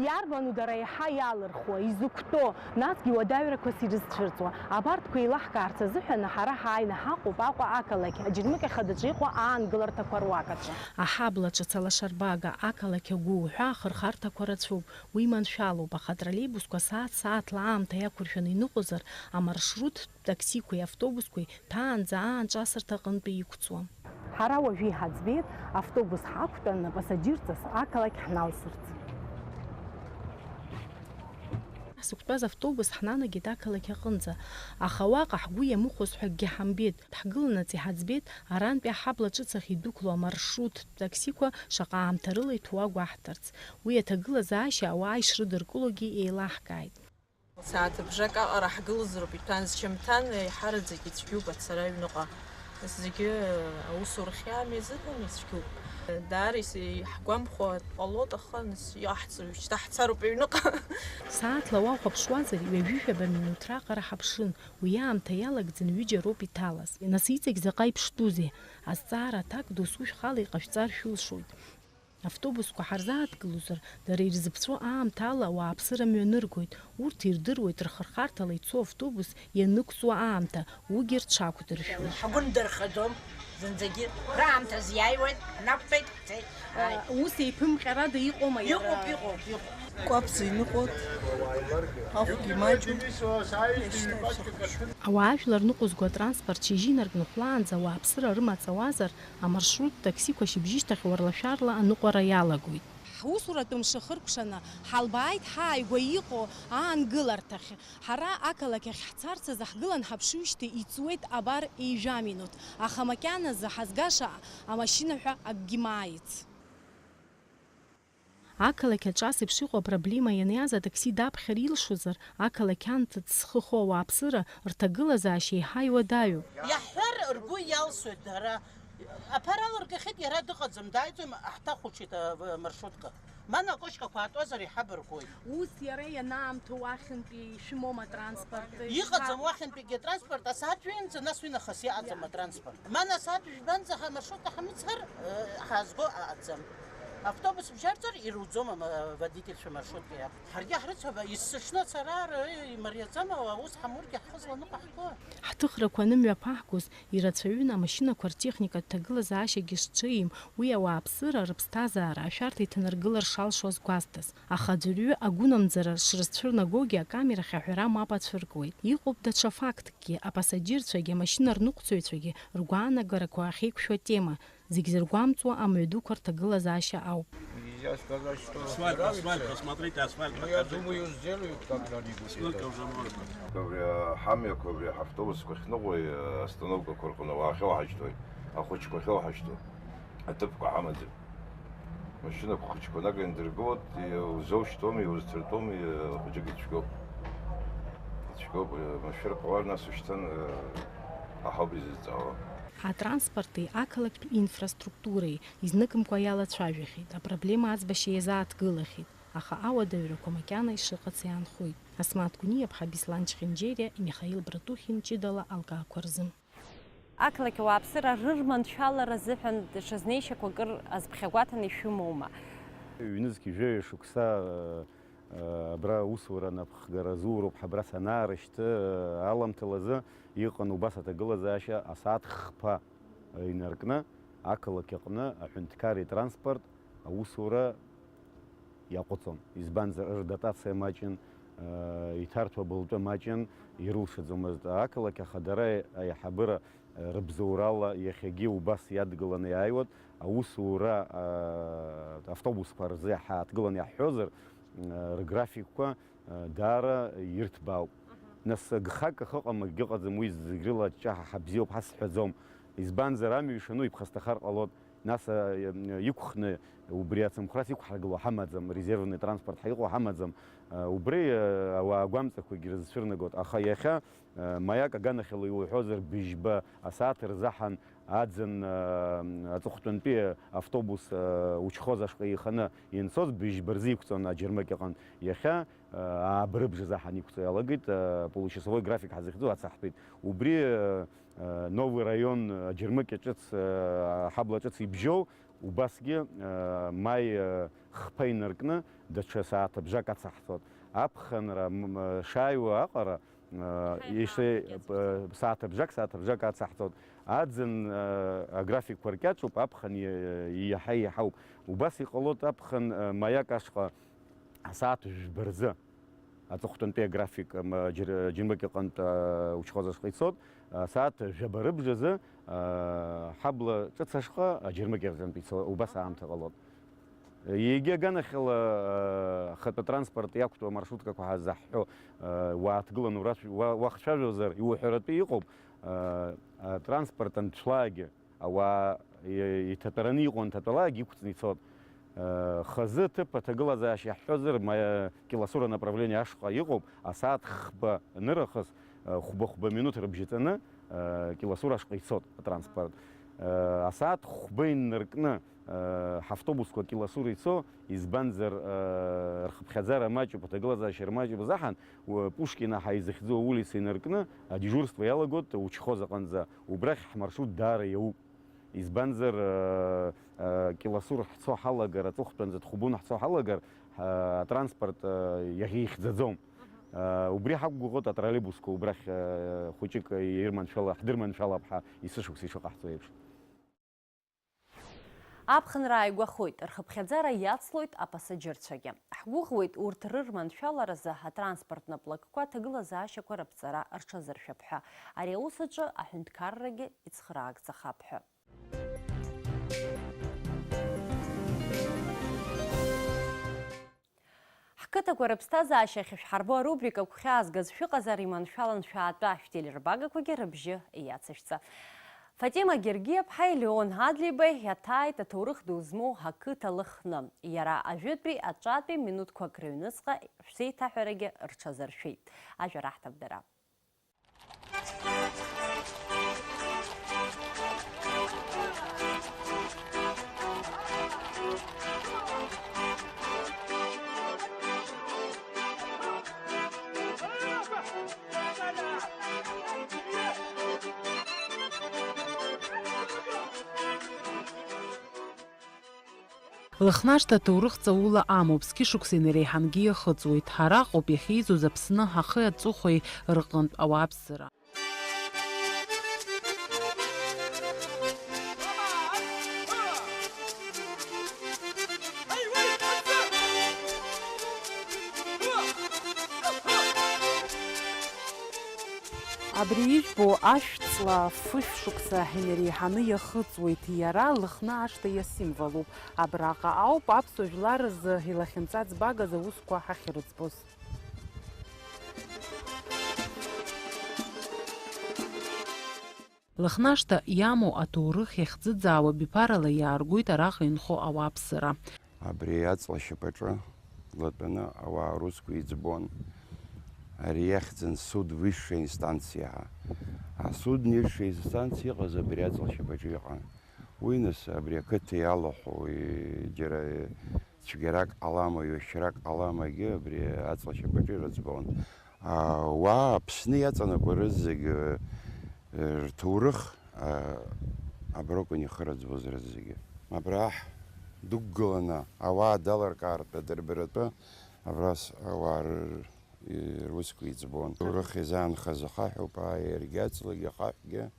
Иарбану дара еиҳа иалырхуа, изықәтәоу, насгьы уадаҩрақәас ирызцәырҵуа? Абарҭқәа еилаҳкаарц азыҳәан ҳара ҳааины ҳаҟоуп Аҟәа ақалақь аџьармыкьа хадаҿы иҟоу аангыларҭақәа руак аҿы. Аҳабла ҿыц алашарбага, ақалақь агәы уҳәа ахырхарҭақәа рацәоуп. Уи маншәалоуп, аха атроллеибусқәа сааҭ-сааҭла аамҭа иақәыршәаны иныҟәозар, амаршрут таксиқәеи автобусқәеи ҭаанӡа аанҿасырҭа аҟынтәи иқәҵуа. Ҳара уажәы иҳаӡбеит автобус ҳақәтәаны пасаџьырҵас ақалақь ҳналсырц. Ҳзықәтәаз автобус ҳнанагеит ақалақь аҟынӡа, аха уаҟа ҳгәы иамыхәоз ҳәа акгьы ҳамбеит. Ҳгыланаҵ иҳаӡбеит, арантәи аҳабла ҿыц ахь идәықәло амаршрут таксиқәа шаҟа аамҭа рыла иҭәуа гәаҳҭарц. Уи аҭагылазаашьа ауаа ишрыдыркылогьы еилаҳкааит. Сааҭыбжак аҟара ҳгылазароуп, иҭәан зшьамҭан, еиҳараӡак ицәгьоуп ацара аҩныҟа. Зегьы аусура хиаами азыҳәан ицәгьоуп. Даара ис-, иаҳгәамԥхо ҟалоит, аха нас иаҳҵоит, шьҭа ҳцароуп аҩныҟа. Сааҭла уахәаԥшуазар, ҩажәижәаба минуҭ раҟара ҳаԥшын, уи аамҭа иалагӡан ҩыџьа роуп иҭалаз. Нас иҵегь заҟа иԥштәузеи? Азҵаара аҭак досу шәхала иҟашәҵар шәылшоит. Автобусқәа ҳарзааҭгылозар, дара ирзыԥҵәо аамҭала ауааԥсыра мҩаныргоит. Урҭ ирдыруеит рхырхарҭала ицо автобус ианықәҵуа аамҭа, уигьы рҽақәдыршәоит. Ҳгәы ндырхаӡом зынӡагьы. Раамҭазы иааиуеит, нақәтәеит, ҳцеит. Ааи. Ус еиԥымҟьарада иҟоума иара? Иҟоуп, иҟоуп, иҟоуп. Кәаԥӡа иныҟәоит, ахәгьы маҷуп. Иашьҭа ишахәаԥшуа. Ауаажәлар ныҟәызго атранспорт шьыжьы инаркны хәлаанӡа ауааԥсыра рымаҵ ауазар, амаршрут таксиқәа шьыбжьышьҭахь уарлашәарла аныҟәара иалагоит. Ҳусуратә мшы ахыркәшаны, ҳалбааит ҳааигәа иҟоу аангыларҭахь. Ҳара ақалақь ахь ҳцарц азы ҳгылан ҳаԥшыижьҭеи иҵуеит абар ҩажәа минуҭ, аха макьаназы ҳазгаша амашьына ҳәа акгьы мааиц. Ақалақь аҿы ас еиԥш иҟоу апроблема ианиаз атакси даԥхьар илшозар, ақалақь анҭыҵ зхы хоу ауааԥсыра рҭагылазаашьа еиҳа иуадаҩуп. Иаҳҳәар, ргәы иалсуеит дара. Аԥара алыргахьеит, иара дыҟаӡам, дааиӡом, ҳҭахәыҽит, а, в-, маршрутка. Мана акошьқақәа аатуазар, иҳабаргәоит. Ус иара ианаамҭоу уахьынтәи ишәымоума атранспорт? Иҟаӡам уахьынтәигьы атранспорт, асааҭ ҩынӡа, нас уи нахыс иҟаӡам атранспорт. Мана асааҭ жәбанӡа ҳа-, маршрутка ҳамыцҳар, э, ҳаазго аҟаӡам. Автобус бжьарҵар, ируӡом ама-, водительцәа маршруткеи. Ҳаргьы ҳрыцҳауп, есышьны ацара ара имариаӡам, аус ҳамургьы ҳхы зланыҟаҳго. Ҳҭыхрақәа анымҩаԥаҳгоз, ирацәаҩын амашьынақәа ртехникатә ҭагылазаашьагьы шҽеим, уи ауааԥсыра рыԥсҭазаара ашәарҭа иҭанаргылар шалшоз гәазҭаз. Аха аӡәырҩы агәынамӡара шрызцәырнагогьы акамерахь аҳәара мап ацәыркуеит. Иҟоуп даҽа фактк. Апасаџьырцәагьы, амашьына рныҟәцаҩцәагьы ргәаанагарақәа ахьеиқәшәо атема, зегь зыргәамҵуа амҩадуқәа рҭагылазаашьа ауп. Нельзя сказать, что асфальт, асфальт, посмотрите, асфальт. Ну, я думаю, сделают когда-нибудь это. Сколько уже можно? Убри аҳамҩақәа, убри ҳавтобусқәа ахьныҟәои, астановкақәа рҟны уаахьоу ҳашьҭоит, ахәыҷқәа ахьоу ҳашьҭоу, аҭыԥқәа ҳамаӡам. Машьынақәа хәыҷқәа наганы дыргылоит, иузоушьҭуам, иузцәыртәом, хәыҷык ицәгьоуп. Ицәгьоуп, машәыр ҟалар, нас ушьҭан, аҳауп изызҵаауа. Атранспорти ақалақьтә инфраструктуреи изныкымкәа иалацәажәахьеит, апроблема аӡбашьа иазааҭгылахьеит, аха ауадаҩрақәа макьана ишыҟац иаанхоит. Асмаҭ Гәниа-ԥҳа, Беслан Чхинџьериа, Михаил Братухин, ҷыдала алкаақәа рзы. Ақалақь ауааԥсыра рырманшәалара азыҳәан даҽа знеишьақәа акыр азԥхьагәаҭаны ишәымоума? Ҩнызқь жәаҩа шықәса, э, э, абра аусура анапхгара азуроуп ҳәа абра санаарышьҭы, э, аламҭалазы иҟан убас аҭагылазаашьа асааҭ хԥа инаркны ақалақь аҟны аҳәынҭқарреи транспорт аусура иаҟәыҵуан. Избанзар, рдотациа маҷын, э, иҭарҭәо абылтәы маҷын, ирылшаӡомызт ақалақь, аха дара аиҳабыра, э, рыбзоурала иахьагьы убас иадгыланы иааиуан. Аусура, э, автобусқәа рзы иҳа-, ҳаҭгыланы иаҳҳәозар, э, рграфикқәа, э, даара ирҭбаауп. Нас гхак ахы ыҟам, акгьы ыҟаӡам, уи зегь рыла аҷҷаҳа ҳабзиоуп ҳәа сҳәаӡом. Избанзар, амҩа ишану иԥхасҭахар ҟалоит. Нас, а, иқәхны убри ацымхәрас иқәҳаргыло ҳамаӡам, резервный транспорт ҳа иҟоу ҳамаӡам. А, убри, а, ауаа агәамҵрақәагьы рызцәырнагоит. Аха иахьа, а, маиак аганахьала иуҳәозар, быжьба асааҭ рзаҳан аӡын, а, аҵыхәтәантәи автобус, а, Учхоз ашҟа иханы ианцоз, быжьба рзы иқәҵан аџьармыкьа аҟынтә. Иахьа, а, ааба рыбжазы ҳаниқәҵо иалагеит, а, получасовой график ҳазыхьӡу ацаҳтәеит. Убри, а, а, Новый район, а, аџьармыкьа ҿыц, а, аҳабла ҿыц ибжьоу, убасгьы, а, маи, а, хԥа инаркны даҽа сааҭыбжак ацаҳҵоит. Аԥхынра, м, м, шааиуа аҟара, а, Шааиҳау иши-, иаҵәахуп. А, сааҭыбжак, сааҭыбжак ацаҳҵоит. Аӡын, а, аграфикқәа ркьаҿуп, аԥхын иа-, иаҳа-иаҳауп. Убас иҟалоит аԥхын, а, маиак ашҟа асааҭ жәба рзы. Аҵыхәтәантәи аграфик, м, џьыр-, џьармыкьа аҟынтә, а, Учхоз ашҟа ицоит, асааҭ жәаба рыбжазы, а, ҳабла ҿыц ашҟа аџьармыкьа рҿынтә ицо, убас аамҭа ҟалоит. Егьи аганахьала, э, ахатәы транспорт иақәтәоу амаршруткақәа ҳазаҳҳәо, э, уааҭгылан урацә-, уа-, уахцәажәозар, иуҳәаратәы иҟоуп, э, атранспорт анцәлаагьы, ауаа и-, иҭатәараны иҟоу анҭатәалаагь иқәҵны ицоит. Э, хазы аҭыԥ аҭагылазаашьа иаҳҳәозар, ма-, Киласура направление ашҟа иҟоуп, асааҭ хба нырахыс, э, хәба-хәба минуҭ рыбжьаҵаны, э, Киласура ашҟа ицоит атранспорт. Э, асааҭ хәба иннаркны, э, ҳавтобусқәа Киласура ицо, избанзар, э, рхыԥхьаӡара маҷуп, аҭагылазаашьа рмаҷуп азаҳан, у-, Пушкина ҳәа изыхьӡу аулица инаркны адежурство иалагоит Учхоз аҟынӡа, убрахь ҳмаршрут даара иауп. Избанзар, э, э, Киласур ҳцо ҳалагар, аҵыхәтәанӡа Тхәбун ҳцо ҳалагар, э, атранспорт, э, иаӷьихьӡаӡом. Э, убри ҳақәгәыӷуеит атроллейбусқәа убрахь, э, хәыҷык ирманшәала-, ҳдырманшәалап ҳәа есышықәса ишыҟаҳҵо еиԥш. Аԥхынра ааигәахоит, рхыԥхьаӡара иацлоит апасаџьырцәагьы. Ҳгәыӷуеит урҭ рырманшәаларазы атранспорттә наплакқәа аҭагылазаашьақәа раԥҵара рҽазыршәап ҳәа. Ари аус аҿы аҳәынҭқаррагьы ицхраагӡахап ҳәа. Ҳқыҭақәа рыԥсҭазаашьа ахьышәҳарбо арубрика гәхьаазгаз шәыҟазар, иманшәалан шәаатәа, шәтелербагақәагьы рыбжьы иацышәҵа. Фатима Гергиаԥҳаи Леон Адлеибеи иаҭааит аҭоурых ду змоу ақыҭа Лыхны. Иара ажәытәи аҿатәи минуҭқәак рыҩныҵҟа шәзеиҭаҳәарагьы рҽазыршәеит. Ажәа раҳҭап дара. Лыхнашҭа аҭоурых ҵаула амоуп, зқьышықәса инареиҳангьы иахыҵуеит. Араҟоуп иахьеизоз Аԥсны ахи аҵыхәеи рҟынтә ауааԥсыра. Абри ижәбо ашәҵла фышә шықәса инареиҳаны иахыҵуеит, иара Лыхны ашҭа иасимволуп. Абраҟа ауп аԥсуа жәлар рзы илахьынҵа ӡбагаз аусқәа ҳахьрыӡбоз. Лыхнашҭа иамоу аҭоурых иахӡыӡаауа биԥарала иааргоит араҟа инхо ауааԥсыра. Абри аҵла шьапаҿы латәаны ауаа русқәа иӡбон. Ари иахьӡын суд высшей инстанциа ҳәа. Асуд низшей инстанциа иҟаз абри аҵла шьапаҿы иҟан. Уи, нас, абри ақыҭа иалахәу, и-, џьара цәгьарак ҟалама, ҩашьарак ҟаламагьы абри аҵла шьапаҿы ирыӡбон. А, уа Аԥсны иаҵанакуа рызегьы, э, рҭоурых, а, абракәын ихырыӡбоз рызегьы. Абра аҳ дықәгыланы ауаа далыркаартә, адырбаратәы абрас ауаа рыр-, русқәа иӡбон. Ҭоурых изаанхаз ахаҳә ауп, ааи, иаргьы аҵлагьы ахаҳәгьы,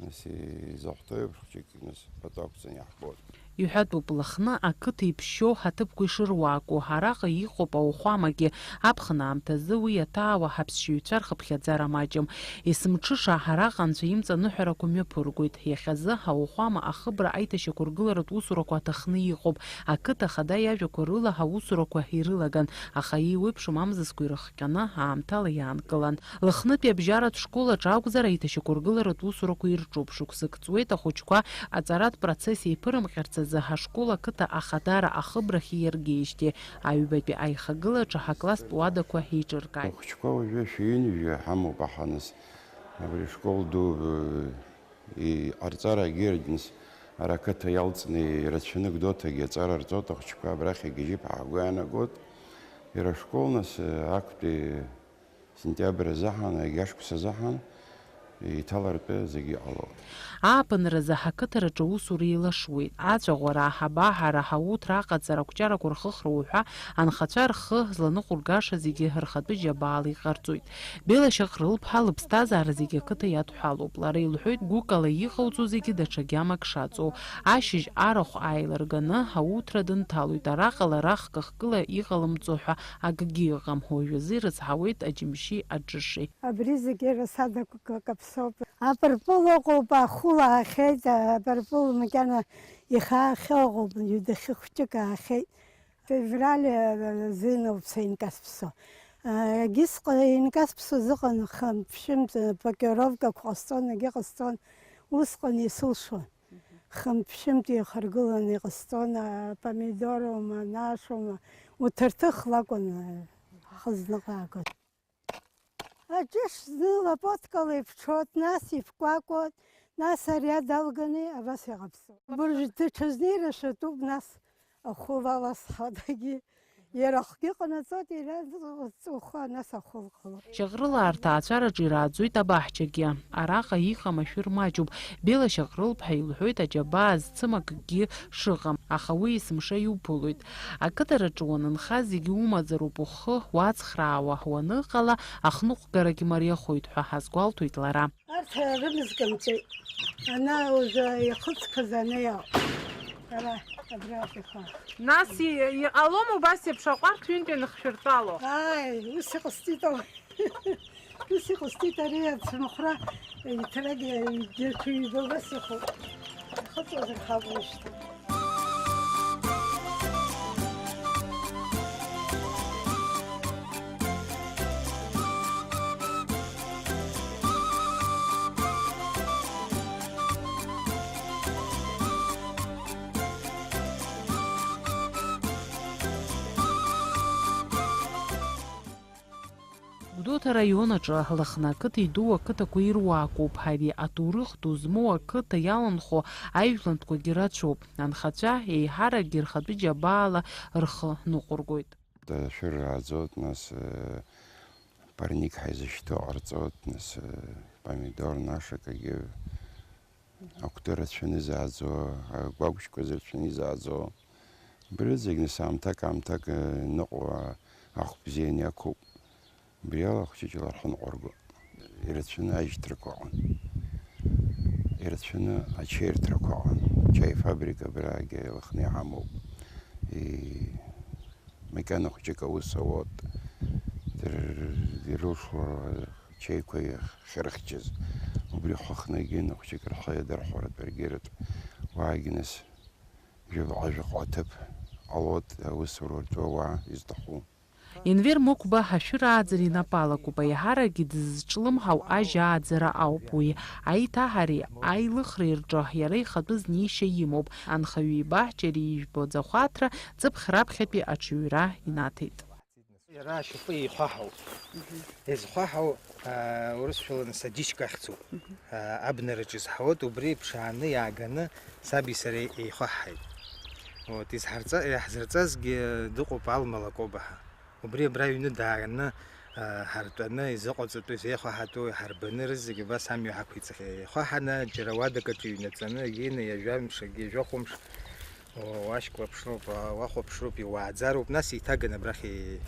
нас изахәҭоу еиԥш хәҷык, нас, пату ақәҵаны иаҳбон. Иҳәатәуп, Лыхны ақыҭа иԥшьоу ҳаҭыԥқәа ишыруаку, араҟа иҟоуп ауахәамагьы, аԥхын аамҭазы уи иаҭаауа ҳаԥсшьаҩцәа рхыԥхьаӡара маҷым. Есымҽыша араҟа анцәа имҵаныҳәарақәа мҩаԥыргоит. Иахьазы ауахәама ахыбра аиҭашьақәыргыларатә усурақәа аҭахны иҟоуп. Ақыҭа ахада иажәақәа рыла ҳаусурақәа ирылаган, аха еиуеиԥшым амзызқәа ирыхҟьаны аамҭала иаанкылан. Лыхнытәи абжьаратә школ аҿы акәзар, аиҭашьақәыргыларатә усурақәа ирҿуп, шықәсык ҵуеит ахәыҷқәа аҵаратә процесс еиԥырымҟьарц азы ҳашкол ақыҭа ахадара ахыбрахь ииаргеижьҭеи, аҩбатәи аихагылаҿы ҳакласстә уадақәа еиҿыркааит. Ахәыҷқәа уажәы шәи ҩынҩажәа ҳамоуп, аха нас абри ашкол ду, э, иҟарҵарагьы ирдныс ара ақыҭа иалҵны ирацәаны Гәдоуҭагьы аҵара рҵоит ахәыҷқәа, абрахь игьежьып ҳәа ҳгәы иаанагоит. Иара ашкол нас, э, актәи сентиабр азыҳәан, егьи ашықәс азыҳәан иҭалартә зегьы иҟалоит. Ааԥынразы ҳақыҭараҿы аусура еилашуеит. Аҵәаӷәара, аҳабаҳара, ҳауҭра аҟаҵара, ақәҷарақәа рхыхра уҳәа анхацәа рхы зланыҟәыргаша зегьы рхатәы џьабаала иҟарҵоит. Бела Шьаҟрылԥҳа лыԥсҭазаара зегьы ақыҭа иадҳәалоуп. Лара илҳәоит, гәыкала иҟауҵо зегьы даҽа гьамак шаҵоу. Ашьыжь арахә ааилырганы, ауҭра дынҭалоит. Араҟа лара хкы-хкыла иҟалымҵо ҳәа акгьы ыҟам. Уажәазы ирыцҳауеит аџьымшьи аџыши. Абри зегьы расадақәак аԥсоуп. Абарпыл ыҟоуп, ахәыла аахьеит, абарпыл макьана ихаахьоу ыҟоуп, ҩадахьы хәҷык аахьеит. Февраль азын ауп сеинкасԥсо. Егьысҟа еинкасԥсоз ыҟан хынтә-ԥшьынтә, пакировкақәа ҟасҵон, егьыҟасҵон, усҟан исылшон. Хынтә-ԥшьынтә еихаргыланы иҟасҵон, апомидорума, анашума, уҭарҭыхла акәын ҳазныҟәаагоз. Аҷыш зны лапоткала иԥҽуеит, нас иԥкәакәоит, нас ари адалганы абас иҟаԥҵоит. Быржә даҽазнеира шәатәуп, нас ахәы валасҳадагьы. Иара ахгьы ҟанаҵоит, иара ҵыхәа, нас ахәы лҟало. Шьаҟрылаа рҭаацәараҿы ирааӡоит абаҳчагьы. Араҟа иҟам ашәыр маҷуп. Бела Шьаҟрылԥҳа илҳәоит аџьабаа зцым акгьы шыҟам, аха уи есымша иуԥылоит. Ақыҭараҿы уанынха зегьы умазароуп, ухы уацхраауа уаныҟала, ахныҟәгарагьы мариахоит ҳәа азгәалҭоит лара. Арҭ рымз ҟамҵеит. Ана уажәы ихыҵқәаз ана иауп. Ара, абра иҟоуп. Нас и-, иҟалом убас еиԥш аҟәарҭ ҩынтә ианхшәыртәало? Ааи, ус иҟасҵеит ала. Ус иҟасҵеит ари ацымхәра, иҭарагьы џьарқьуа ҩба убас иҟоуп. Ихыҵуазар ҳауп уажәшьҭа. Гәдоуҭа араион аҿы Лыхны ақыҭа идуу ақыҭақәа ируакуп. Ари аҭоурых ду змоу ақыҭа иаланхо аижәлантәқәагьы рацәоуп. Анхацәа еиҳаракгьы рхатәы џьабаала рхы ныҟәыргоит. Ашәыр рааӡоит, нас, э, парник ҳаизышьҭоу ҟарҵоит, нас, э, помидор, нашакагьы, акәты рацәаны изааӡо, агәагәшьқәа зырцәаны изааӡо. Убри зегь, нас, аамҭак-аамҭак, э, ныҟәо ахә бзианы иақәуп. Убри ала ахәҷыҷ ларҳәы ныҟәырго. Ирацәаны аишьҭрақәа ыҟан. Ирацәаны ачаирҭрақәа ыҟан. Ачаи фабрика абрагьы Лыхны иҳамоуп. И-, Макьана хәҷык аус ауеит, дыр-, ирылшо ачаиқәа иахьырхьчаз. Убри хәахнагьы хәҷык рхы иадырхәаратә, аргьы ртә уаагьы, нас, жәабаҟа-жәаҟа аҭыԥ ҟалоит, аусура ртәы ауаа изҭаху. Енвер Мықәба ашәыр ааӡара инапы алакуп, аиҳаракгьы дызҿлымҳау ажь ааӡара ауп уи. Аиҭаҳареи аилыхреи рҿы иара ихатәы знеишьа имоуп. Анхаҩы ибаҳчареи ижәбо аӡахәаҭра ҵыԥх раԥхьатәи аҽаҩра инаҭеит. Иара ашьапы еихәаҳауп. Мгм. Изхәаҳау, аа, урысшәала насадичка ахьӡуп. Мгм. Аа, абнараҿы изҳауеит, убри иԥшааны иааганы саби сареи еихәаҳҳаит. Вот, изҳарҵа-, иаҳзырҵазгьы дыҟоуп Алма Лакоба ҳәа. Убри абра аҩны дааны, аа, ҳартәаны, изыҟаҵатәу, изеихәаҳатәу, иҳарбаны рызегьы убас амҩа ҳақәиҵахьеит. Еихәаҳаны, џьара уадак аҿы иҩнаҵаны, егьины ҩажәа мшагьы, ҩажәа хәымш, Уа-, уашьклаԥшроуп, уа-, уахәаԥшроуп, иуааӡароуп, нас еиҭаганы абрахь и-,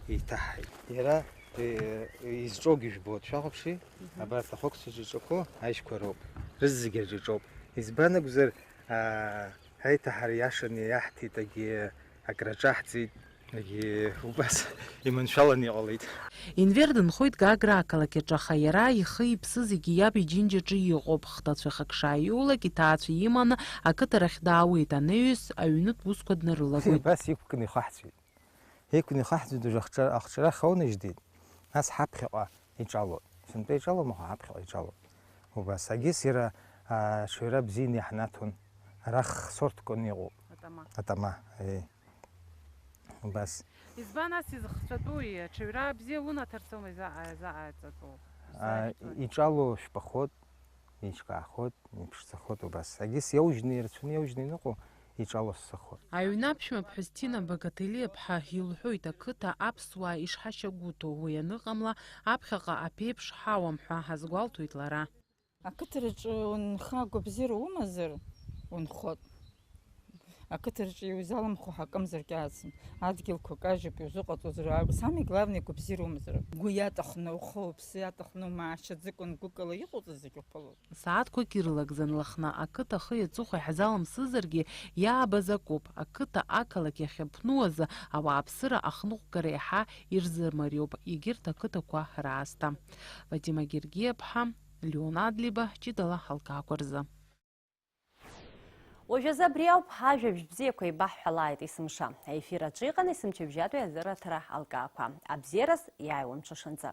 еиҭаҳҳаит. Иара, э, изҿоугьы жәбоит, шәахәаԥши, мгм, абарҭ ахәыцәа ҿаҿақәоу ажьқәа роуп, рызегьы рҿаҿоуп. Избан акәзар, аа, аиҭаҳара иашаны иаҳҭеит, акгьы акраҿаҳҵеит, акгьы убас иманшәаланы иҟалеит. Енвер дынхоит Гагра ақалақь аҿы, аха иара ихы-иԥсы зегьы иаб иџьынџьаҿы иҟоуп. Хҭацәахак шааиулак, иҭаацәа иманы ақыҭарахь даауеит, анаҩс аҩнытә усқәа днарылагоит. Убас иқәкны ихаҳҵәеит. Иқәкны ихаҳҵәеит, уажә ахҿа-, ахҿарахь аунажьдеит, нас ҳаԥхьаҟа иҿалоит. Сынтәа иҿалом, аха ҳаԥхьаҟа иҿалоит. Убас, агьыс иара, а, аҽаҩра бзианы иаҳнаҭон, арахь сортканы иҟоуп. Атама. Атама, еи. Убас. Избан ас изыхҵәатәуи? Аҽаҩра бзиа унаҭарц аума иза-, изааҵатәу? Аа, изааигӡои? Иҿало шәпахот, еиҿкаахот, иԥшӡахот убас. Агьыс иаужьны, ирацәаны иаужьны ианыҟоу, иҿало ссахот. Аҩны аԥшәма ԥҳәыс Ҭина Багаҭелиаԥҳа илҳәоит, ақыҭа аԥсуаа ишҳашьагәыҭоу, уи аныҟамла, аԥхьаҟа аԥеиԥш ҳауам ҳәа азгәалҭоит лара. Ақыҭараҿы унхагоу бзиара умазар, унхот. Ақыҭараҿы иузаламхәо ҳакымзаргьы ацым. Адгьылқәа кажьуп, иузыҟаҵозар акәу, самое главное, гәабзиара умазар. Гәы иаҭахны ухы уԥсы иаҭахны умаашьаӡакәан гәыкала иҟауҵаз зегь уԥылоит. Сааҭқәак ирылагӡан Лыхны ақыҭа ахи аҵыхәеи ҳзаламсызаргьы, иаабаз акоуп, ақыҭа ақалақь иахьаԥну азы ауааԥсыра ахныҟәгара еиҳа ирзымариоуп егьырҭ ақыҭақәа раасҭа. Вадим Агергиаԥҳа, Леон Адлеиба, ҷыдала ҳалкаақәа рзы. Уажәазы абри ауп, ажәабжь бзиақәа еибаҳҳәалааит есымша. Аефир аҿы иҟан есымчыбжьатәи азыраҭара алкаақәа. Абзиараз, иааиуа мҽышынӡа.